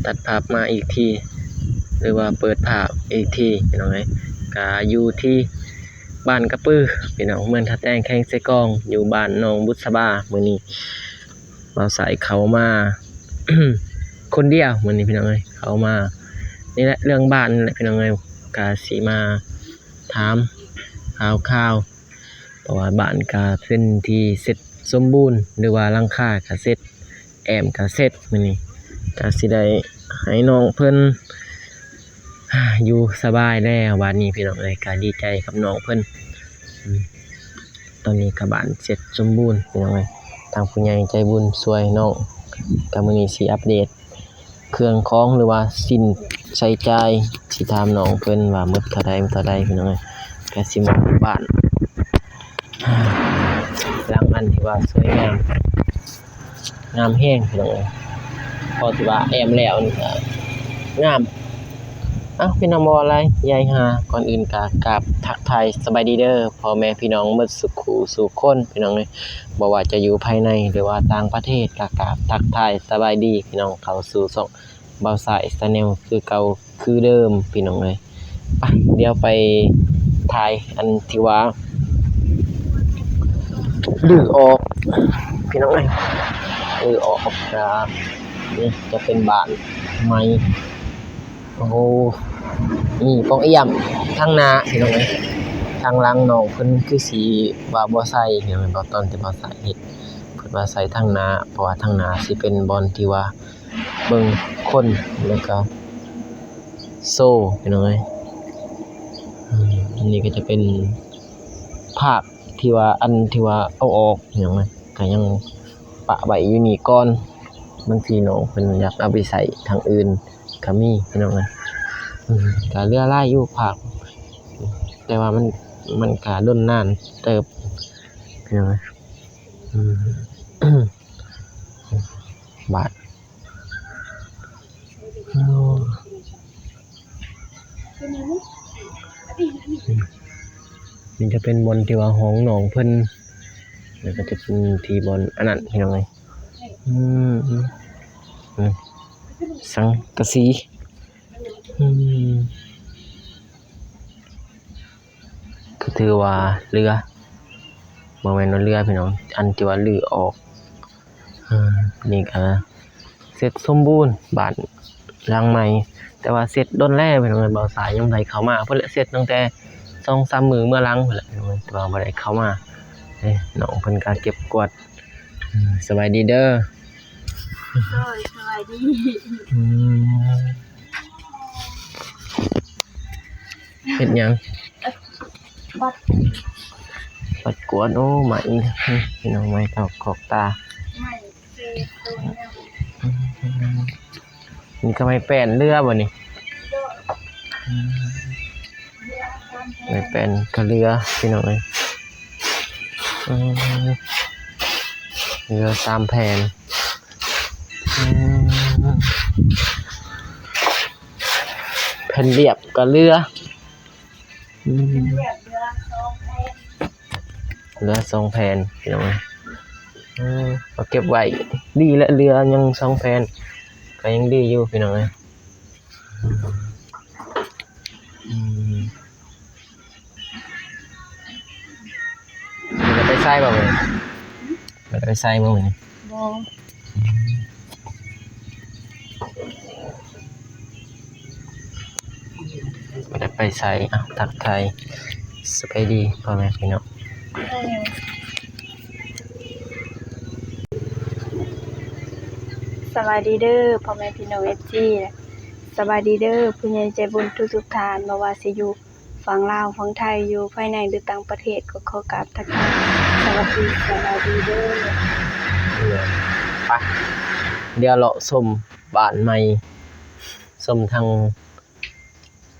ຕັດພາບມາອີກທີ ຫຼືວ່າເປີດພາບອີກທີ ພີ່ນ້ອງເອີຍ. ກະຢູ່ທີ່ບ້ານກະປື ພີ່ນ້ອງ, ເມືອງທ່າແຕງ ແຂວງເຊກອງ, ຢູ່ບ້ານໜອງບຸດສະບາ. ມື້ນີ້ບ່າວສາຍເຂົ້າມາຄົນດຽວ ມື້ນີ້ ພີ່ນ້ອງເອີຍ, ເຂົ້າມານີ້ແຫຼະ ເລື່ອງບ້ານນີ້ແຫຼະ ພີ່ນ້ອງເອີຍ. ກະຊິມາຖາມຂ່າວໆ ເພາະວ່າບ້ານກະເປັນທີ່ເສັດສົມບູນ ຫຼືວ່າຫຼັງຄາກະເສັດ ແອ້ມກະເສັດ. ມື້ນີ້ກະຊິໄດ້ໃຫ້ນ້ອງເພິ່ນຢູ່ສະບາຍແລ້ວບາດນີ້ ພີ່ນ້ອງເອີຍ. ກະດີໃຈກັບນ້ອງເພິ່ນ. ອືມ ຕອນນີ້ກະບ້ານເສັດສົມບູນ ພີ່ນ້ອງເອີຍ. ທາງຜູ້ໃຫຍ່ໃຈບຸນຊ່ວຍນ້ອງ ກະມື້ນີ້ຊິອັບເດດ ເຄື່ອງຂອງ ຫຼືວ່າສິນໃຊ້ຈ່າຍ ຊິຖາມນ້ອງເພິ່ນວ່າໝົດເທົ່າໃດ ເທົ່າໃດ ພີ່ນ້ອງເອີຍ. ກະຊິມາບ້ານຫຼັງອັນທີ່ວ່າສວຍງາມ ງາມແຮງ ພີ່ນ້ອງເອີຍ. ພໍທີ່ວ່າແອ້ມແລ້ວນີ້ກະງາມ. ເອົ້າ ພີ່ນ້ອງ ບໍ່ວ່າຫຼາຍ ຢ່າໃຫ້ຫາ ກ່ອນອື່ນກະກາບທັກທາຍສະບາຍດີເດີ ພໍ່ແມ່ພີ່ນ້ອງເບິດສູ່ຄູ່ສູ່ຄົນ ພີ່ນ້ອງເອີຍ. ບໍ່ວ່າຈະຢູ່ພາຍໃນ ຫຼືວ່າຕ່າງປະເທດ ກະກາບທັກທາຍສະບາຍດີ ພີ່ນ້ອງ ເຂົ້າສູ່ຊ່ອງບ່າວສາຍ Channel ຄືເກົ່າຄືເດີມ ພີ່ນ້ອງເອີຍ. ໄປ ດຽວໄປຖ່າຍອັນທີ່ວ່າຮື້ອອກ ພີ່ນ້ອງເອີຍ, ຮື້ອອກ ກະນີ້ຈະເປັນບ້ານໃໝ່. ໂອ້ ມີປ່ອງອຽມທາງໜ້າ ພີ່ນ້ອງເອີຍ. ທາງຫຼັງນ້ອງເພິ່ນຄືຊິວ່າບໍ່ໃສ່ ເຫັນບໍ່ ຕອນທີ່ບ່າວສາຍເຮັດ ເພິ່ນວ່າໃສ່ທາງໜ້າ ເພາະວ່າທາງໜ້າຊິເປັນບ່ອນທີ່ວ່າເບິ່ງຄົນ ແລ້ວກະໂຊ ພີ່ນ້ອງເອີຍ. ອືມ ອັນນີ້ກະຈະເປັນພາບ ທີ່ວ່າ ອັນທີ່ວ່າເອົາອອກຫຍັງນະ ກະຍັງປະໄວ້ຢູ່ນີ້ກ່ອນ. ບາງທີນ້ອງເພິ່ນຢາກເອົາໄປໃຊ້ທາງອື່ນກະມີ ພີ່ນ້ອງເອີຍ. ອືມ ກະເຫຼືອຫຼາຍຢູ່ພາບ ແຕ່ວ່າມັນ ມັນກະດົນນານເຕີບ ພີ່ນ້ອງເອີຍ. ອືມ ບາດ ນີ້ຈະເປັນບ່ອນທີ່ວ່າຫ້ອງນ້ອງເພິ່ນ ແລ້ວກະຈະເປັນທີ່ບ່ອນອັນນັ້ນ ພີ່ນ້ອງເອີຍ. ອືມ ອືມ ສັງກະສີ ອືມ ກະຖືວ່າເຫຼືອ ບໍ່ແມ່ນວ່າເຫຼືອ ພີ່ນ້ອງ ອັນທີ່ວ່າຮື້ອອກ. ອືມ ນີ້ກະເສັດສົມບູນ ບ້ານຫຼັງໃໝ່ ແຕ່ວ່າເສັດດົນແລ້ວ ພີ່ນ້ອງເອີຍ. ບ່າວສາຍຍັງບໍ່ໄດ້ເຂົ້າມາ ເພິ່ນລະເສັດຕັ້ງແຕ່ສອງສາມມື້ເມືອຫຼັງພຸ້ນແຫຼະ ພີ່ນ້ອງເອີຍ ແຕ່ວ່າບໍ່ໄດ້ເຂົ້າມາ. ເອີ ນ້ອງເພິ່ນກະເກັບກວາດ. ອືມ ສະບາຍດີເດີ. ໂດຍ ສະບາຍດີ. ອືມ ເຮັດຫຍັງ? ບັດ ບັດກວາດ. ໂອ້ ໄມ້ ພີ່ນ້ອງ ໄມ້ເຕົາກອກຕາ ໄມ້ເສດໂຕຍາວ. ອືມ ນີ້ກະໄມ້ແປ້ນເຫຼືອບໍ່ນີ້? ໂດຍ ອືມ ໄມ້ແປ້ນກະເຫຼືອ ພີ່ນ້ອງເອີຍ. ອືມ ເຫຼືອສາມແຜ່ນ. ອືມ ແຜ່ນລຽບກະເຫຼືອ. ອືມ ເຫຼືອສອງແຜ່ນ ພີ່ນ້ອງເອີຍ. ເອີ ເອົາເກັບໄວ້ ດີແຫຼະ ເຫຼືອຍັງສອງແຜ່ນ ກະຍັງດີຢູ່ ພີ່ນ້ອງເອີຍ. ອືມ ບໍ່ໄດ້ໄປໃສບໍ່ມື້ນີ້? ບໍ່ໄດ້ໄປໃສບໍ່ມື້ນີ້? ບໍ່ ບໍ່ໄດ້ໄປໃສ. ເອົ້າ ທັກທາຍສະບາຍດີພໍ່ແມ່ພີ່ນ້ອງ. ສະບາຍດີເດີພໍ່ແມ່ພີ່ນ້ອງ ເອັຟຊີ ສະບາຍດີເດີຜູ້ໃຫຍ່ໃຈບຸນທຸກໆທ່ານ ບໍ່ວ່າຊິຢູ່ ຝັ່ງລາວ ຝັ່ງໄທ ຢູ່ພາຍໃນ ຫຼື ຕ່າງປະເທດ ກໍຂໍກາບທັກທາຍສະຫວັດດີ ສະບາຍດີເດີ. ໄປ ດຽວເລາະຊົມບ້ານໃໝ່ ຊົມທາງ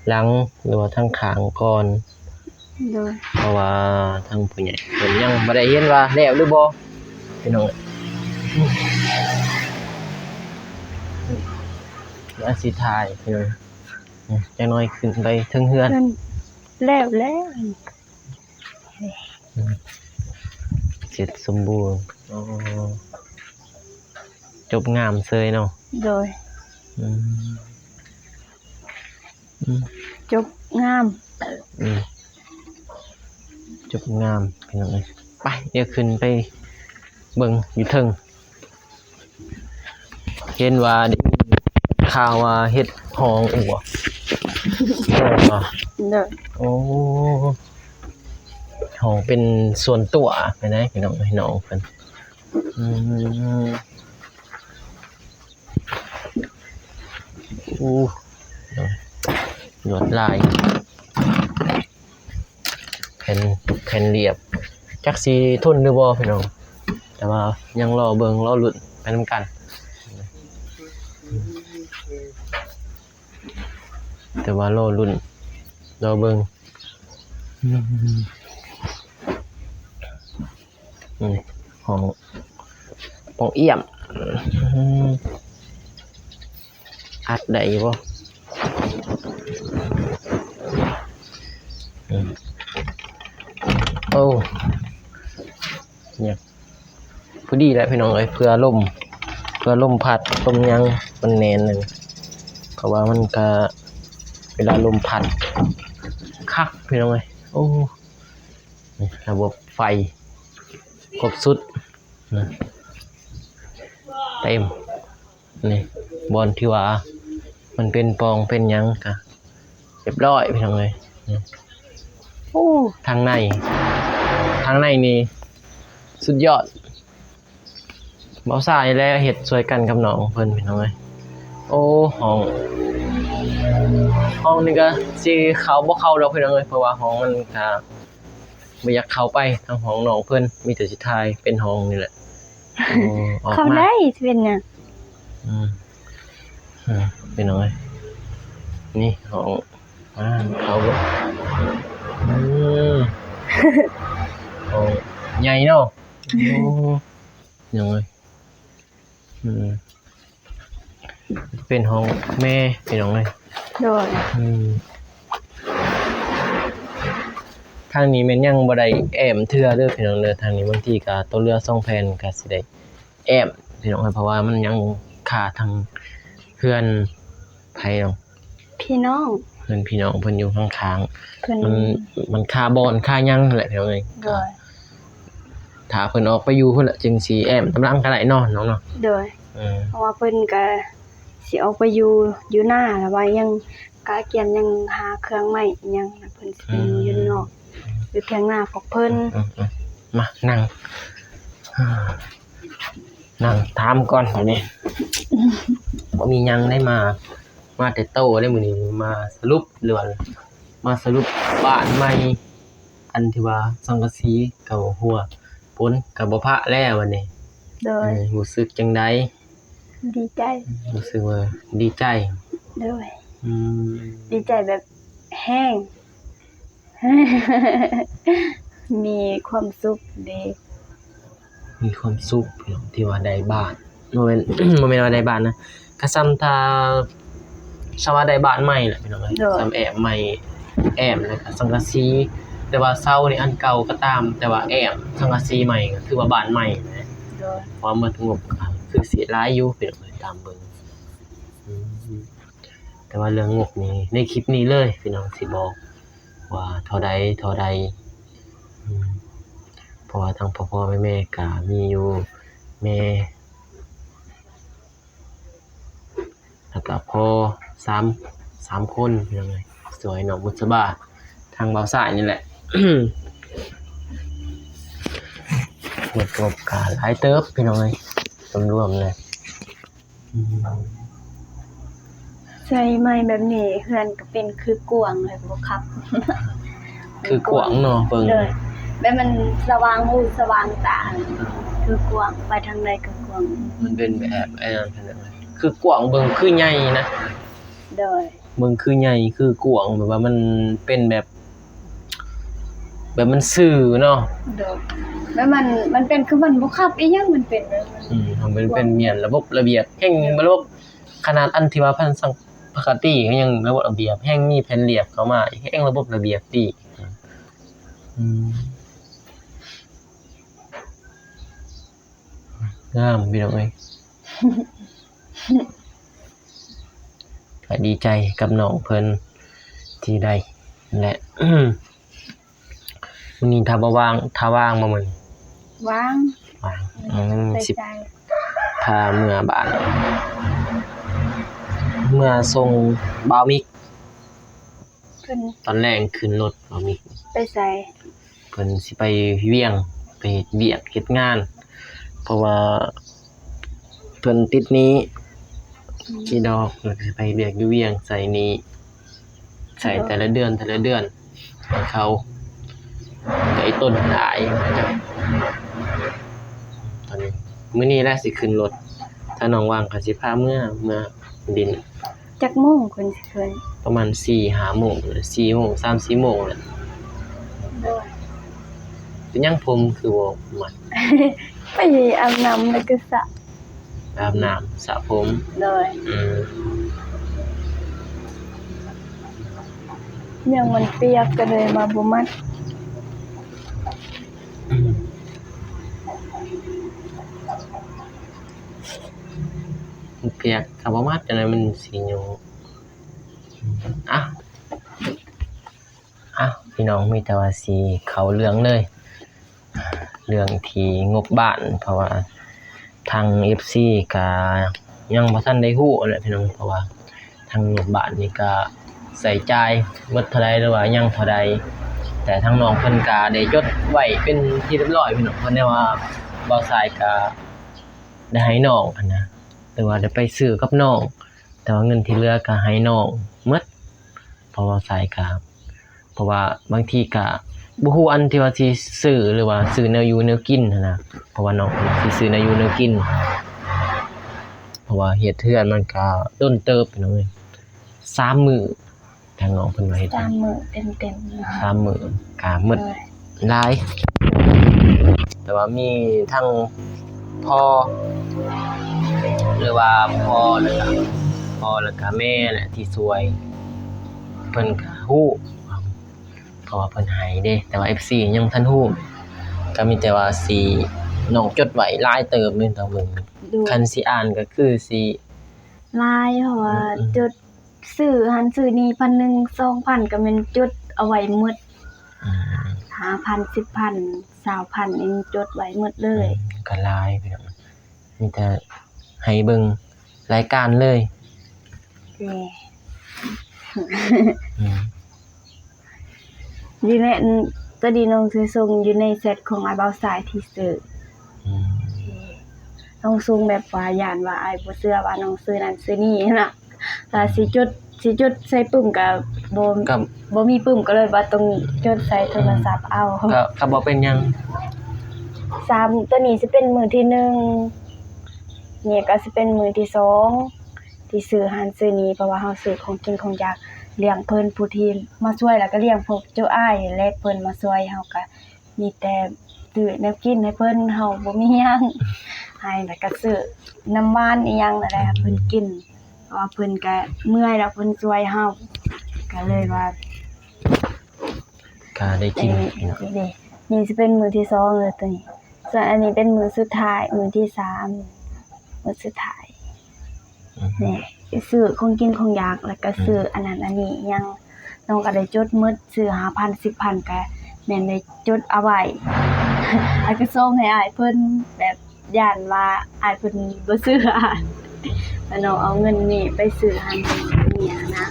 ຫຼັງ ຫຼືວ່າທາງຂ້າງກ່ອນ. ໂດຍ ເພາະວ່າທາງຜູ້ໃຫຍ່ເພິ່ນຍັງບໍ່ໄດ້ເຫັນວ່າແລ້ວຫຼືບໍ່ ພີ່ນ້ອງເອີຍ. ດຽວຊິຖ່າຍ ພີ່ນ້ອງ. ອືມ ຈັກໜ້ອຍຂຶ້ນໄປເທິງເຮືອນ. ເຮືອນແລ້ວແລ້ວ. ອືມ ເສັດສົມບູນ. ໂອ້ ຈົບງາມເຊີຍເນາະ. ໂດຍ. ອືມ ອືມ ຈົບງາມ ອືມ ຈົບງາມ ພີ່ນ້ອງເອີຍ. ໄປ ດຽວຂຶ້ນໄປເບິ່ງຢູ່ເທິງ. ເຫັນວ່າໄດ້ຍິນຂ່າວວ່າເຮັດຫ້ອງອີກບໍ່? ໂດຍ ໂອ້ ຫ້ອງເປັນສ່ວນຕົວໄປໄດ໋ ພີ່ນ້ອງເອີຍ ນ້ອງເພິ່ນ. ອືມ ໂອ້ ລວດລາຍ ແຜ່ນ ແຜ່ນລຽບ ຈັກຊິທົນຫຼືບໍ່ພີ່ນ້ອງ ແຕ່ວ່າຍັງລໍເບິ່ງ ລໍລຸ້ນໄປນຳກັນ ແຕ່ວ່າລໍລຸ້ນ ລໍເບິ່ງ. ອືມ ນີ້ຫ້ອງປ່ອງອ້ຽມ ອືມ ອັດໄດ້ຢູ່ບໍ່? ອືມ ໂອ້ ຍາກ ພໍດີແຫຼະພີ່ນ້ອງເອີຍ ເພື່ອລົມ ເພື່ອລົມພັດລົມຫຍັງມັນແໜ້ນໜຶ່ງ ເພາະວ່າມັນກະ ເວລາລົມພັດຄັກພີ່ນ້ອງເອີຍ. ໂອ້ ນີ້ລະບົບໄຟຄົບຊຸດນະ ເຕັມ ນີ້ບ່ອນທີ່ວ່າມັນເປັນປ່ອງເປັນຫຍັງກະຮຽບຮ້ອຍພີ່ນ້ອງເອີຍ. ໂອ້ ທາງໃນ ທາງໃນນີ້ສຸດຍອດ. ເບົາຊາຍແຫຼະເຮັດຊ່ວຍກັນກັບນ້ອງເພິ່ນພີ່ນ້ອງເອີຍ. ໂອ້ ຫ້ອງ ຫ້ອງນີ້ກະຊິເຂົ້າບໍ່ເຂົ້າດອກພີ່ນ້ອງເອີຍ ເພາະວ່າຫ້ອງມັນກະບໍ່ຢາກເຂົ້າໄປທາງຫ້ອງນ້ອງເພິ່ນ ມີແຕ່ຊິຖ່າຍເປັນຫ້ອງນີ້ແຫຼະ. ໂອ້ ອອກມາ ເຂົ້າໄດ້ ຊິເປັນຫຍັງ? ອືມ ອືມ ພີ່ນ້ອງເອີຍ ນີ້ຫ້ອງ ອ່າ ເຂົ້າເບິ່ງ ອືມ ຫ້ອງໃຫຍ່ເນາະ. ໂອ້ ພີ່ນ້ອງເອີຍ ອືມ ເປັນຫ້ອງແມ່ພີ່ນ້ອງເອີຍ. ໂດຍ ອືມ ທາງນີ້ແມ່ນຍັງບໍ່ໄດ້ແອ້ມເທື່ອເດີພີ່ນ້ອງເດີ ທາງນີ້ບາງທີກະຕົວເຮືອສອງແຜ່ນກະຊິໄດ້ແອ້ມພີ່ນ້ອງເອີຍ ເພາະວ່າມັນຍັງຄາທາງເຮືອນ ໃຜເນາະ? ພີ່ນ້ອງ ເພິ່ນ ພີ່ນ້ອງເພິ່ນຢູ່ຂ້າງໆ ເພິ່ນ ມັນ ມັນຄາບ່ອນຄາຫຍັງຫັ້ນແຫຼະພີ່ນ້ອງເອີຍ. ໂດຍ ຖ້າເພິ່ນອອກໄປຢູ່ພຸ້ນລະຈຶ່ງຊິແອ້ມຕາມຫຼັງກະໄດ້ເນາະ ນ້ອງເນາະ. ໂດຍ ເອີ ເພາະວ່າເພິ່ນກະຊິອອກໄປຢູ່ ຢູ່ນາລະວ່າຍັງກະກຽມ ຍັງຫາເຄື່ອງໄມ້ອີ່ຫຍັງ ລະເພິ່ນຊິໄປຢູ່ ອືມ ຢູ່ນອກ ຢູ່ຖຽງນາພວກເພິ່ນ. ອືມ ອືມ ມານັ່ງ ນັ່ງຖາມກ່ອນບາດນີ້ ບໍ່ມີຫຍັງໄດ໋ ມາ ມາແຕ່ໂຕເດ້ມື້ນີ້ ມາສະຫຼຸບ ຫຼືວ່າມາສະຫຼຸບບ້ານໃໝ່ ອັນທີ່ວ່າສັງກະສີກະບໍ່ຮົ່ວ ຝົນກະບໍ່ພະແລ້ວບາດນີ້. ໂດຍ ເອີ ຮູ້ສຶກຈັ່ງໃດ? ດີໃຈ ຮູ້ສຶກວ່າດີໃຈ. ໂດຍ ອືມ ດີໃຈແບບແຮງ ມີຄວາມສຸກເດ້ ມີຄວາມສຸກພີ່ນ້ອງ ທີ່ວ່າໄດ້ບ້ານ ບໍ່ແມ່ນ ບໍ່ແມ່ນວ່າໄດ້ບ້ານນະ ກະສ່ຳຖ້າ ສ່ຳວ່າໄດ້ບ້ານໃໝ່ແຫຼະພີ່ນ້ອງເອີຍ. ໂດຍ ສ່ຳແອ້ມໃໝ່ ແອ້ມ ແລ້ວກະສັງກະສີ ແຕ່ວ່າເສົານີ້ອັນເກົ່າກະຕາມ ແຕ່ວ່າແອ້ມສັງກະສີໃໝ່ ກະຖືວ່າບ້ານໃໝ່ແຫຼະ. ໂດຍ ຄວາມໝົດງົບກະຄືຊິຫຼາຍຢູ່ພີ່ນ້ອງເອີຍ ຕາມເບິ່ງ ອືມ ແຕ່ວ່າເລື່ອງງົບນີ້ໃນຄລິບນີ້ເລີຍພີ່ນ້ອງ ຊິບອກວ່າເທົ່າໃດ ເທົ່າໃດ ອືມ ເພາະວ່າທັງພໍ່ໆແມ່ໆກະມີຢູ່ ແມ່ ແລ້ວກະພໍ່ ສາມ ສາມຄົນພີ່ນ້ອງເອີຍ ຊ່ວຍນ້ອງບຸດສະບາ ທາງບ່າວຊາຍນີ້ແຫຼະ ໝົດງົບກະຫຼາຍເຕີບພີ່ນ້ອງເອີຍ ລວມໆແລ້ວ. ອືມ ໃສ່ໄມ້ແບບນີ້ເຮືອນກະເປັນຄືກວາງເລີຍ ບໍ່ຄັບ ຄືກວາງເນາະ ເບິ່ງ ໂດຍ ແບບມັນສະຫວ່າງຫູສະຫວ່າງຕາ ອືມ ຄືກວາງ ໄປທາງໃດກະກວາງ ມັນເປັນແບບອັນນັ້ນ ຄືກວາງ ເບິ່ງຄືໃຫຍ່ນະ ໂດຍ ເບິ່ງຄືໃຫຍ່ຄືກວາງ ແບບວ່າມັນເປັນແບບ ແບບມັນຊື່ເນາະ ໂດຍ ແບບມັນ ມັນເປັນຄືມັນບໍ່ຄັບອີ່ຫຍັງ ມັນເປັນແບບ ອືມ ມັນເປັນ ເປັນແມ່ນລະບົບລະບຽບ ແຮ່ງລະບົບ ຂະໜາດອັນທີ່ວ່າພັນສັງ ປົກກະຕິກະຍັງລະບົບລະບຽບ ແຮ່ງມີແຜ່ນລຽບເຂົ້າມາອີກ ແຮ່ງລະບົບລະບຽບອີກ ອືມ ງາມພີ່ນ້ອງເອີຍ. ກະດີໃຈກັບນ້ອງເພິ່ນທີ່ໄດ້ ແລະ ມື້ນີ້ຖ້າບໍ່ວ່າງ ຖ້າວ່າງບໍ່ມື້ນີ້? ວ່າງ ວ່າງ ອືມ ໄປໃສ? ຊິພາເມືອບ້ານ ເມືອສົ່ງບ່າວມິກ ເພິ່ນ ຕອນແລງຂຶ້ນລົດບ່າວມິກ ໄປໃສ? ເພິ່ນຊິໄປວຽງ ໄປເຮັດວຽກເຮັດງານ ເພາະວ່າເພິ່ນຕິດໜີ້ ອືມ ທີ່ດອກ ແລ້ວກໍຊິໄປເຮັດວຽກຢູ່ວຽງ ໃຊ້ໜີ້ ໃຊ້ແຕ່ລະເດືອນ ແຕ່ລະເດືອນໃຫ້ເຂົາ ໄດ້ຕົ້ນຫຼາຍ. ຕອນນີ້ ມື້ນີ້ລະຊິຂຶ້ນລົດ ຖ້ານ້ອງວ່າງກໍຊິພາເມືອ ເມືອດິນ. ຈັກໂມງເພິ່ນຊິຂຶ້ນ? ປະມານສີ່ຫ້າໂມງ ສີ່ໂມງ ສາມສີ່ໂມງແຫຼະ. ໂດຍ. ເປັນຫຍັງຜົມຄືບໍ່ມັດ? ໄປອາບນ້ຳແລ້ວກໍສະ ອາບນ້ຳສະຜົມ. ໂດຍ. ອືມ ຍັງມັນປຽກກໍເລີຍວ່າບໍ່ມັດ. ອືມ ມັນປຽກ ຖ້າບໍ່ມັດຈັ່ງໃດມັນຊິຫຍຸ້ງ. ອະ ອະ ພີ່ນ້ອງ ມີແຕ່ວ່າຊິເຂົ້າເລື່ອງເລີຍ ເລື່ອງທີ່ງົບບ້ານ ເພາະວ່າທາງເອັຟຊີກະຍັງບໍ່ທັນໄດ້ຮູ້ຫັ້ນແຫຼະພີ່ນ້ອງ ເພາະວ່າທາງງົບບ້ານນີ້ກະໃຊ້ຈ່າຍໝົດເທົ່າໃດ ຫຼືວ່າຍັງເທົ່າໃດ ແຕ່ທາງນ້ອງເພິ່ນກະໄດ້ຈົດໄວ້ເປັນທີ່ຮຽບຮ້ອຍພີ່ນ້ອງ ເພາະແນວວ່າບ່າວຊາຍກະໄດ້ໃຫ້ນ້ອງຫັ້ນນະ ຫຼືວ່າໄດ້ໄປຊື້ກັບນ້ອງ ແຕ່ວ່າເງິນທີ່ເຫຼືອກໍໃຫ້ນ້ອງໝົດ ເພາະວ່າສາຍກາງ ເພາະວ່າບາງທີກໍບໍ່ຮູ້ອັນທີ່ວ່າຊິຊື້ ຫຼືວ່າຊື້ແນວຢູ່ແນວກິນຫັ້ນນະ ເພາະວ່ານ້ອງຊິຊື້ແນວຢູ່ແນວກິນ ເພາະວ່າເຮັດເຮືອນມັນກໍດົນເຕີບພີ່ນ້ອງເອີຍ ສາມມື້ ທາງນ້ອງເພິ່ນວ່າເຮັດ ສາມມື້ເຕັມໆ ສາມມື້ກະໝົດ ໂດຍ ຫຼາຍ ແຕ່ວ່າມີທັງພໍ່ ຫຼືວ່າພໍ່ ແລ້ວກະ ພໍ່ ແລ້ວກະແມ່ແຫຼະທີ່ຊ່ວຍ ເພິ່ນກະຮູ້ ເພາະວ່າເພິ່ນໃຫ້ເດ້ ແຕ່ວ່າເອັຟຊີຍັງບໍ່ທັນຮູ້ ກະມີແຕ່ວ່າຊິ ນ້ອງຈົດໄວ້ຫຼາຍເຕີບເລີຍ ຕ້ອງເບິ່ງ ໂດຍ ຄັນຊິອ່ານກະຄືຊິຫຼາຍ ເພາະວ່າ ອືມ ຈົດ ຊື້ຫັ້ນຊື້ນີ້ ພັນໜຶ່ງ ສອງພັນ ກໍແມ່ນຈົດເອົາໄວ້ໝົດ ອືມ ຫ້າພັນ ສິບພັນ ຊາວພັນ ນີ້ຈົດໄວ້ໝົດເລີຍ ອືມ ກໍຫຼາຍພີ່ນ້ອງ ມີແຕ່ໃຫ້ເບິ່ງລາຍການເລີຍ ແມ່ນ ອືມ ຢູ່ໃນ ຕອນນີ້ນ້ອງຊິສົ່ງຢູ່ໃນແຊັດຂອງອ້າຍບ່າວຊາຍທີ່ຊື້ ອືມ ນ້ອງສົ່ງແບບວ່າຢ້ານວ່າອ້າຍບໍ່ເຊື່ອວ່ານ້ອງຊື້ນັ້ນຊື້ນີ້ຫັ້ນນະ ຖ້າຊິຈົດ ຊິຈົດໃສ່ປຶ້ມກໍບໍ່ ກໍບໍ່ມີປຶ້ມ ກໍເລີຍວ່າຕ້ອງຈົດໃສ່ໂທລະສັບເອົາ ກໍ ກໍບໍ່ເປັນຫຍັງ ສາມ ໂຕນີ້ຊິເປັນມື້ທີໜຶ່ງ ນີ້ກໍຊິເປັນມື້ທີສອງ ທີ່ຊື້ຫັ້ນຊື້ນີ້ ເພາະວ່າເຮົາຊື້ຂອງກິນຂອງຢາກລ້ຽງເພິ່ນ ຜູ້ທີ່ມາຊ່ວຍ ແລ້ວກໍລ້ຽງພວກເຈົ້າອ້າຍ ແລະ ເພິ່ນມາຊ່ວຍເຮົາກໍ ມີແຕ່ຊື້ແນວກິນໃຫ້ເພິ່ນ ເຮົາບໍ່ມີຫຍັງ ໃຫ້ແລ້ວກະຊື້ນ້ຳຫວານອີ່ຫຍັງນັ້ນແຫຼະ ອືມ ໃຫ້ເພິ່ນກິນ ເພາະວ່າເພິ່ນກະເມື່ອຍແລ້ວ ເພິ່ນຊ່ວຍເຮົາ ກະເລີຍວ່າ ກະໄດ້ກິນ ເອີ ເນາະ ນີ້ຊິເປັນມື້ທີສອງແລ້ວໂຕນີ້ ສ່ວນອັນນີ້ເປັນມື້ສຸດທ້າຍ ມື້ທີສາມ ມື້ສຸດທ້າຍ. ອືຮຶ ນີ້ ໄປຊື້ຂອງກິນຂອງຢາກ ແລ້ວກະ ອືມ ຊື້ອັນນັ້ນອັນນີ້ຫຍັງ ນ້ອງກະໄດ້ຈົດໝົດ ຊື້ຫ້າພັນ ສິບພັນ ກະແມ່ນໄດ້ຈົດເອົາໄວ້ ແລ້ວກະສົ່ງໃຫ້ອ້າຍເພິ່ນ ແບບຢ້ານວ່າອ້າຍເພິ່ນບໍ່ເຊື່ອ ແລ້ວນ້ອງເອົາເງິນນີ້ໄປຊື້ຫັ້ນນີ້ຫັ້ນນະ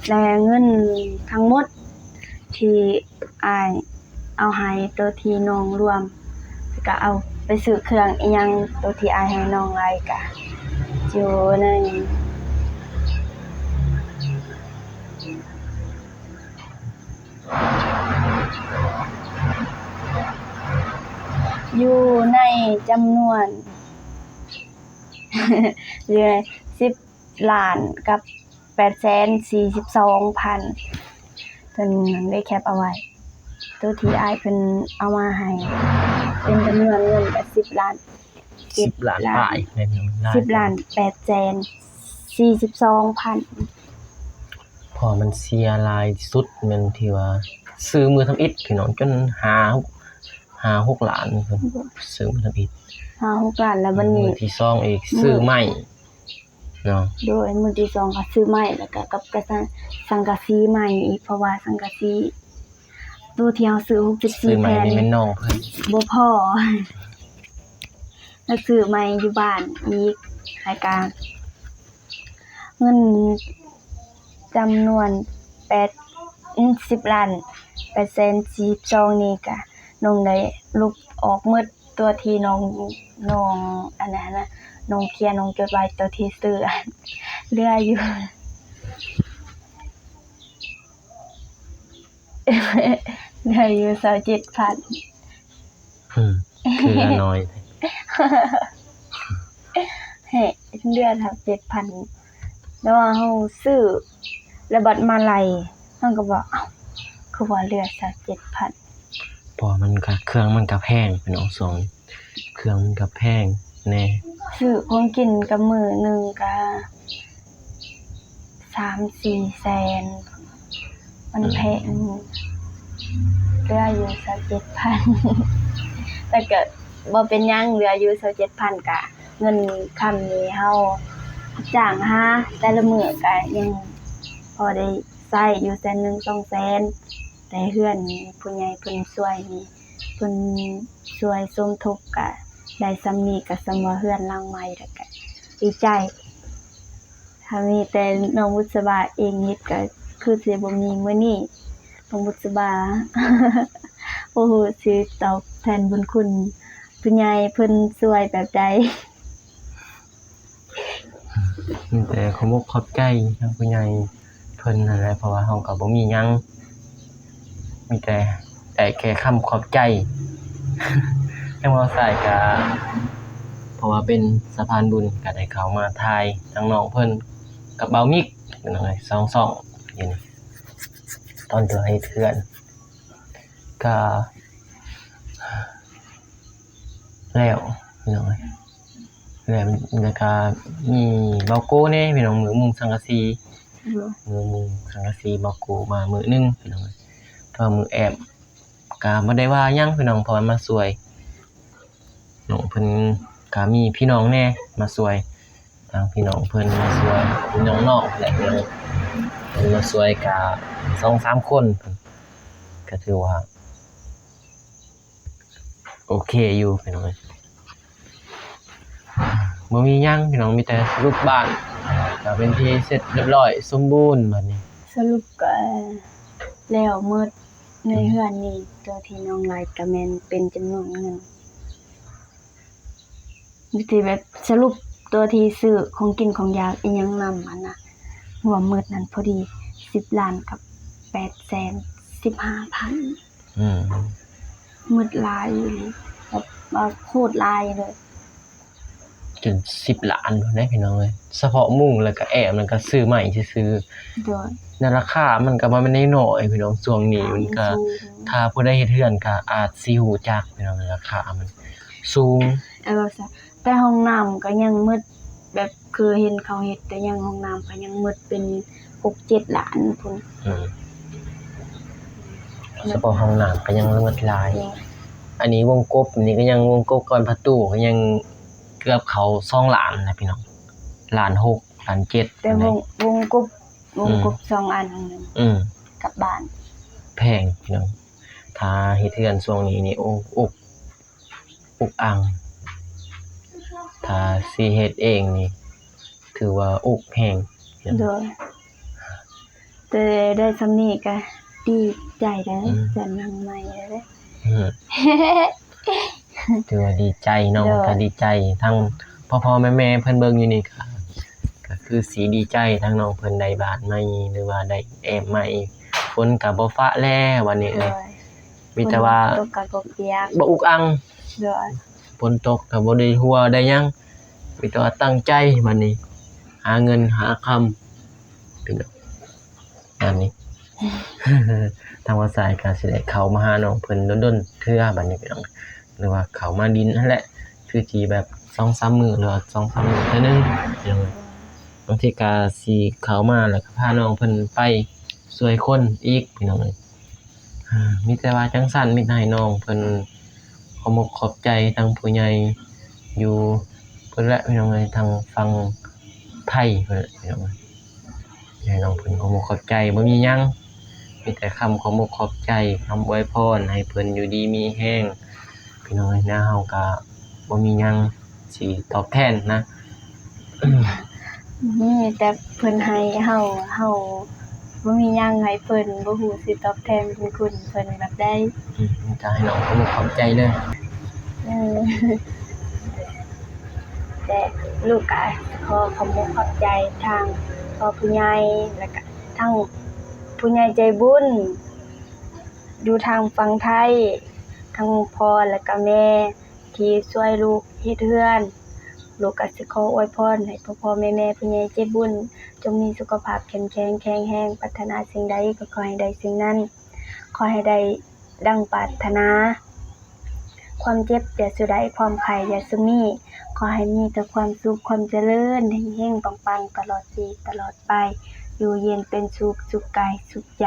ແລະເງິນທັງໝົດ ທີ່ອ້າຍເອົາໃຫ້ໂຕທີ່ນ້ອງລວມ ແລ້ວກະເອົາໄປຊື້ເຄື່ອງອີ່ຫຍັງ ໂຕທີ່ອ້າຍໃຫ້ນ້ອງໄວ້ກະຢູ່ໃນ ຢູ່ໃນຈຳນວນ ຢູ່ໃນສິບລ້ານກັບ ແປດແສນສີ່ສິບສອງພັນ ເພິ່ນໄດ້ແຄັບເອົາໄວ້ ໂຕທີ່ອ້າຍເພິ່ນເອົາມາໃຫ້ ເປັນຈຳນວນເງິນກະສິບລ້ານ ສິບລ້ານປາຍ ສິບລ້ານແປດແສນສີ່ສິບສອງພັນ ເພາະມັນເສຍຫຼາຍສຸດແມ່ນທີ່ວ່າຊື້ມື້ທຳອິດພີ່ນ້ອງ ຈົນຫ້າ ຫ້າຫົກລ້ານ ຊື້ມື້ທຳອິດ ຫ້າຫົກລ້ານ ແລ້ວບັດນີ້ມື້ທີສອງອີກ ຊື້ໃໝ່ ເນາະ ໂດຍ ມື້ທີສອງກໍຊື້ໄມ້ ແລ້ວກໍກັບກະສັງ ສັງກະສີໃໝ່ອີກ ເພາະວ່າສັງກະສີໂຕທີ່ເຮົາຊື້ຫົກສິບສີ່ແຜ່ນ ຊື້ໃໝ່ນີ້ແມ່ນນ້ອງເພິ່ນ ບໍ່ພໍ ແລ້ວຊື້ໃໝ່ຢູ່ບ້ານອີກ ແລ້ວກໍເງິນຈຳນວນແປດ ອືມ ສິບລ້ານແປດແສນສີ່ສິບສອງນີ້ກະ ນ້ອງໄດ້ລົບອອກໝົດ ຕົວທີ່ນ້ອງ ນ້ອງ ອັນນັ້ນນະ ນ້ອງຂຽນ ນ້ອງຈົດໄວ້ ຕົວທີ່ຊື້ ເຫຼືອຢູ່ ເຫຼືອຢູ່ຊາວເຈັດພັນ ອືມ ຄືລະໜ້ອຍແທ້ ເຫ ເຫຼືອຊາວເຈັດພັນ ແຕ່ວ່າເຮົາຊື້ ແລ້ວບັດມາໄລ່ ເຮົາກໍວ່າ ເອົ້າ ຄືວ່າເຫຼືອຊາວເຈັດພັນ ເພາະວ່າມັນກໍ ເຄື່ອງມັນກໍແພງພີ່ນ້ອງ ຊ່ວງນີ້ເຄື່ອງມັນກໍແພງແດ່ ຊື້ຂອງກິນກໍມື້ໜຶ່ງກໍສາມສີ່ແສນ ມັນແພງ ອືມ ເຫຼືອຢູ່ຊາວເຈັດພັນ ແຕ່ກໍບໍ່ເປັນຫຍັງ ເຫຼືອຢູ່ຊາວເຈັດພັນ ກະເງິນຄຳນີ້ເຮົາຈ້າງຫາແຕ່ລະມື້ກະຍັງພໍໄດ້ໃຊ້ຢູ່ແສນໜຶ່ງສອງແສນ ແຕ່ເຮືອນນີ້ຜູ້ໃຫຍ່ເພິ່ນຊ່ວຍນີ້ ເພິ່ນຊ່ວຍສົມທົບກະໄດ້ສ່ຳນີ້ ກະສ່ຳວ່າເຮືອນຫຼັງໃໝ່ ແລ້ວກະດີໃຈ. ຖ້າມີແຕ່ນ້ອງບຸດສະບາເອງເຮັດ ກໍຄືຊິບໍ່ມີມື້ນີ້. ນ້ອງບຸດສະບາ ບໍ່ຮູ້ຊິຕອບແທນບຸນຄຸນຜູ້ໃຫຍ່ເພິ່ນຊ່ວຍແບບໃດ. ມີແຕ່ຂອບອົກຂອບໃຈທາງຜູ້ໃຫຍ່ເພິ່ນຫັ້ນແຫຼະ ເພາະວ່າເຮົາກໍບໍ່ມີຫຍັງ ມີແຕ່ ໄດ້ແຄ່ຄຳຂອບໃຈ. ທາງບ່າວຊາຍກະ ເພາະວ່າເປັນສະພານບຸນ ກະໄດ້ເຂົ້າມາຖ່າຍທາງນ້ອງເພິ່ນກັບບ່າວມິກ ພີ່ນ້ອງເອີຍ ສອງຊ່ອງຢູ່ນີ້ ຕອນທີ່ເຮັດເຮືອນ ກະ ແລ້ວພີ່ນ້ອງເອີຍ ແລ້ວ ແລ້ວກະມີບ່າວໂກແດ່ພີ່ນ້ອງ ມື້ມຸງສັງກະສີ ໂດຍ ມື້ມຸງສັງກະສີ ບ່າວໂກມາມື້ໜຶ່ງພີ່ນ້ອງເອີຍ ແຕ່ວ່າມື້ແອມກະບໍ່ໄດ້ວ່າຫຍັງພີ່ນ້ອງ ເພາະວ່າມາຊ່ວຍ ນ້ອງເພິ່ນກະມີພີ່ນ້ອງແດ່ມາຊ່ວຍ ທາງພີ່ນ້ອງເພິ່ນມາຊ່ວຍ ພີ່ນ້ອງນ້ອງແຫຼະ ເພິ່ນມາຊ່ວຍກະສອງສາມຄົນ ກະຖືວ່າ ໂອເຄຢູ່ພີ່ນ້ອງເອີຍ ບໍ່ມີຫຍັງພີ່ນ້ອງ ມີແຕ່ສະຫຼຸບບ້ານກະເປັນທີ່ເສັດຮຽບຮ້ອຍສົມບູນບາດນີ້ ສະຫຼຸບກະແລ້ວໝົດໃນ ອືມ ເຮືອນນີ້ ຕົວທີ່ນ້ອງໄລ່ກະແມ່ນເປັນຈຳນວນເງິນ ທີ່ແບບສະຫຼຸບຕົວທີ່ຊື້ຂອງກິນຂອງຢາກອີ່ຫຍັງນຳຫັ້ນນະ ຮວມໝົດນັ້ນພໍດີສິບລ້ານກັບແປດແສນສິບຫ້າພັນ ອືມ ໝົດຫຼາຍອີ່ຫຼີ ແບບວ່າໂຄດຫຼາຍເລີຍ ຈົນສິບລ້ານພຸ້ນເດ້ພີ່ນ້ອງເອີຍ ສະເພາະມຸງ ແລ້ວກະແອມ ແລ້ວກະຊື້ໃໝ່ຊື່ໆ ໂດຍ ໃນລາຄາມັນກະບໍ່ແມ່ນນ້ອຍໆ ພີ່ນ້ອງ ຊ່ວງນີ້ມັນກະ ມັນສູງ ຖ້າຜູ້ໃດເຮັດເຮືອນກະອາດຊິຮູ້ຈັກພີ່ນ້ອງ ລາຄາມັນສູງ ເອີ ແຕ່ຫ້ອງນ້ຳກໍຍັງໝົດ ແບບຄືເຫັນເຂົາເຮັດ ແຕ່ຍັງຫ້ອງນ້ຳກໍຍັງໝົດເປັນຫົກເຈັດລ້ານພຸ້ນ ອືມ ສະເພາະຫ້ອງນ້ຳກໍຍັງໝົດຫຼາຍ ແມ່ນ ອັນນີ້ວົງກົບນີ້ກໍຍັງ ວົງກົບກ່ອນປະຕູກໍຍັງເກືອບເຂົ້າສອງລ້ານນະພີ່ນ້ອງ ລ້ານຫົກ ລ້ານເຈັດ ແຕ່ວົງ ວົງກົບ ວົງກົບ ອືມ ສອງອັນ ອືມ ກັບບ້ານ ແພງພີ່ນ້ອງ ຖ້າເຮັດເຮືອນຊ່ວງນີ້ນີ້ ໂອ້ ອຸກ ອຸກອັ່ງ ຖ້າຊິເຮັດເອງນີ້ ຖືວ່າອຸກແຮງ ໂດຍ ແຕ່ໄດ້ສ່ຳນີ້ກະດີໃຈແລ້ວ ອືມ ເຮືອນຫຼັງໃໝ່ແລ້ວເດ້ ອືມ ຖືວ່າດີໃຈ ນ້ອງ ໂດຍ ກະດີໃຈ ທັງພໍ່ໆແມ່ໆເພິ່ນເບິ່ງຢູ່ນີ້ກະ ກະຄືຊິດີໃຈ ທັງນ້ອງເພິ່ນໄດ້ບ້ານໃໝ່ ຫຼືວ່າໄດ້ແອມໃໝ່ ຝົນກະບໍ່ຟ້າແລ້ວບາດນີ້ ໂດຍ ເອີຍ ມີແຕ່ວ່າ ຝົນຕົກກໍບໍ່ປຽກ ບໍ່ອຸກອັ່ງ ໂດຍ ຝົນຕົກກໍບໍ່ໄດ້ຮົ່ວໄດ້ຫຍັງ ມີແຕ່ວ່າຕັ້ງໃຈບາດນີ້ ຫາເງິນຫາຄຳ ພີ່ນ້ອງ ອັນນີ້ ທາງບ່າວຊາຍກໍຊິໄດ້ເຂົ້າມາຫານ້ອງເພິ່ນດົນໆເທື່ອບາດນີ້ ພີ່ນ້ອງ ຫຼືວ່າເຂົ້າມາດິນຫັ້ນແຫຼະ ຄືຊິແບບສອງສາມມື້ ຫຼືວ່າສອງສາມມື້ເທື່ອໜຶ່ງ ພີ່ນ້ອງ ບາງທີກໍຊິເຂົ້າມາ ແລ້ວກໍພານ້ອງເພິ່ນໄປຊ່ວຍຄົນອີກ ພີ່ນ້ອງເອີຍ ມີແຕ່ວ່າຈັ່ງຊັ້ນ ມີແຕ່ໃຫ້ນ້ອງເພິ່ນຂອບອົກຂອບໃຈທາງຜູ້ໃຫຍ່ຢູ່ພຸ້ນແຫຼະ ພີ່ນ້ອງເອີຍ ທາງຝັ່ງ ໄພພຸ້ນແຫຼະພີ່ນ້ອງເອີຍ. ໃຫ້ນ້ອງເພິ່ນຂອບອົກຂອບໃຈ ບໍ່ມີຫຍັງ ມີແຕ່ຄຳຂອບອົກຂອບໃຈ ຄຳອວຍພອນໃຫ້ເພິ່ນຢູ່ດີມີແຮງ ພີ່ນ້ອງເອີຍ. ແລ້ວເຮົາກໍບໍ່ມີຫຍັງຊິຕອບແທນນະ ມີແຕ່ເພິ່ນໃຫ້ເຮົາ ເຮົາບໍ່ມີຫຍັງໃຫ້ເພິ່ນ ບໍ່ຮູ້ຊິຕອບແທນບຸນຄຸນເພິ່ນແບບໃດ. ອືມ ກໍໃຫ້ນ້ອງຂອບອົກຂອບໃຈເດີ. ເອີ ແລະລູກກໍຂໍຂອບອົກຂອບໃຈທາງພໍ່ຜູ້ໃຫຍ່ ແລ້ວກໍທາງຜູ້ໃຫຍ່ໃຈບຸນຢູ່ທາງຝັ່ງໄທ ທັງພໍ່ແລ້ວກໍແມ່ ທີ່ຊ່ວຍລູກເຮັດເຮືອນ. ລູກກໍຊິຂໍອວຍພອນໃຫ້ພໍ່ໆແມ່ໆ ຜູ້ໃຫຍ່ໃຈບຸນ ຈົ່ງມີສຸຂະພາບເຂັ້ມແຂງແຂງແຮງ ປາດຖະໜາສິ່ງໃດກໍຂໍໃຫ້ໄດ້ສິ່ງນັ້ນ ຂໍໃຫ້ໄດ້ດັ່ງປາດຖະໜາ ຄວາມເຈັບຢ່າສູ່ໄດ້ ຄວາມໄຂ້ຢ່າສູ່ມີ ຂໍໃຫ້ມີແຕ່ຄວາມສຸກຄວາມຈະເລີນ ເຮັງໆປັງໆ ຕະຫຼອດປີຕະຫຼອດໄປ ຢູ່ເຢັນເປັນສຸກ ສຸກກາຍສຸກໃຈ.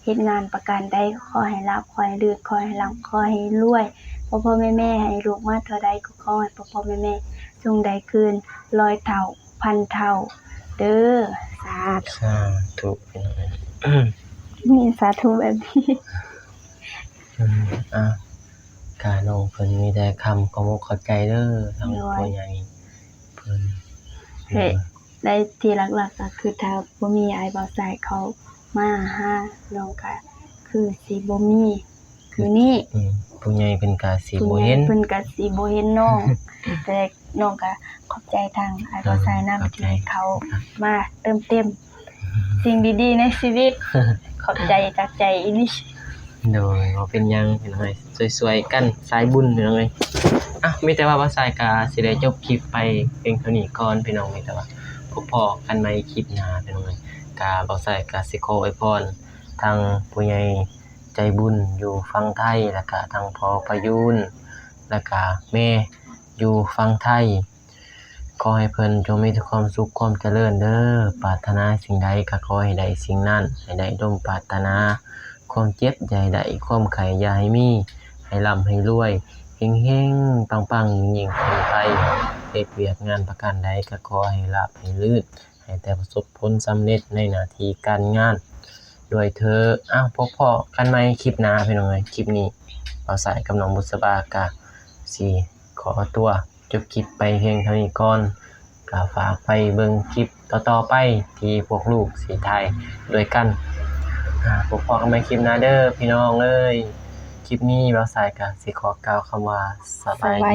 ເຮັດງານປະການໃດກໍຂໍໃຫ້ລາບ ຂໍໃຫ້ລື່ນ ຂໍໃຫ້ລ່ຳ ຂໍໃຫ້ລວຍ. ພໍ່ໆແມ່ໆໃຫ້ລູກມາເທົ່າໃດກໍຂໍໃຫ້ພໍ່ໆແມ່ໆຈົ່ງໄດ້ຄືນຮ້ອຍເທົ່າພັນເທົ່າເດີ. ສາທຸ ສາທຸ ພີ່ນ້ອງເອີຍ. ມີສາທຸແບບນີ້ ອືມ ອ່າ ກະນ້ອງເພິ່ນມີແຕ່ຄຳຂອບອົກຂອບໃຈເດີ ທາງ ໂດຍ ຜູ້ໃຫຍ່ເພິ່ນ ແລະ ໃນທີ່ຫຼັກໆກໍຄືຖ້າບໍ່ມີອ້າຍບ່າວຊາຍເຂົາມາຫາ ນ້ອງກໍຄືຊິບໍ່ມີມື້ນີ້. ອືມ ຜູ້ໃຫຍ່ເພິ່ນກໍຊິບໍ່ເຫັນ ຜູ້ໃຫຍ່ເພິ່ນກໍຊິບໍ່ເຫັນນ້ອງ ແຕ່ນ້ອງກໍຂອບໃຈທາງອ້າຍບ່າວຊາຍນຳ ເອີ ທີ່ເຂົາມາເຕີມເຕັມສິ່ງດີໆໃນຊີວິດ. ຂອບໃຈຈາກໃຈອີ່ຫຼີ. ໂດຍ ບໍ່ເປັນຫຍັງພີ່ນ້ອງເອີຍ ຊ່ວຍໆກັນສາຍບຸນພີ່ນ້ອງເອີຍ. ອ່ະ ມີແຕ່ວ່າບ່າວຊາຍກະຊິໄດ້ຈົບຄລິບໄປພຽງເທົ່ານີ້ກ່ອນພີ່ນ້ອງ. ມີແຕ່ວ່າພົບພໍ້ກັນໃໝ່ຄລິບໜ້າພີ່ນ້ອງເອີຍ. ກະບ່າວຊາຍກະຊິຂໍອວຍພອນທາງຜູ້ໃຫຍ່ໃຈບຸນຢູ່ຝັ່ງໄທ ແລ້ວກະທາງພໍ່ພະຍູນ ແລ້ວກະແມ່ຢູ່ຝັ່ງໄທ ຂໍໃຫ້ເພິ່ນຈົ່ງມີແຕ່ຄວາມສຸກຄວາມຈະເລີນເດີ. ປາດຖະໜາສິ່ງໃດກໍຂໍໃຫ້ໄດ້ສິ່ງນັ້ນ ໃຫ້ໄດ້ສົມປາດຖະໜາ. ຄວາມເຈັບຢ່າໃຫ້ໄດ້ ຄວາມໄຂ້ຢ່າໃຫ້ມີ ໃຫ້ລ່ຳໃຫ້ລວຍ ເຮັງໆປັງໆ ຍິ່ງໆຂຶ້ນໄປ. ເຮັດວຽກງານປະການໃດກໍຂໍໃຫ້ລາບໃຫ້ລື່ນ ໃຫ້ແຕ່ປະສົບຜົນສຳເລັດໃນໜ້າທີ່ການງານດ້ວຍເທີ້ນ. ອ້າວ ພົບພໍ້ກັນໃໝ່ຄລິບໜ້າພີ່ນ້ອງເອີຍ. ຄລິບນີ້ບ່າວຊາຍກັບນ້ອງບຸດສະບາກະຊິຂໍຕົວ ຈົບຄລິບໄປພຽງເທົ່ານີ້ກ່ອນ ກໍຝາກໄປເບິ່ງຄລິບຕໍ່ໆໄປ ທີ່ພວກລູກຊິຖ່າຍດ້ວຍກັນ. ອ່າ ພົບພໍ້ກັນໃໝ່ຄລິບໜ້າເດີພີ່ນ້ອງເອີຍ. ຄລິບນີ້ບ່າວຊາຍກໍຊິຂໍກ່າວຄຳວ່າ ສະບາຍດີ.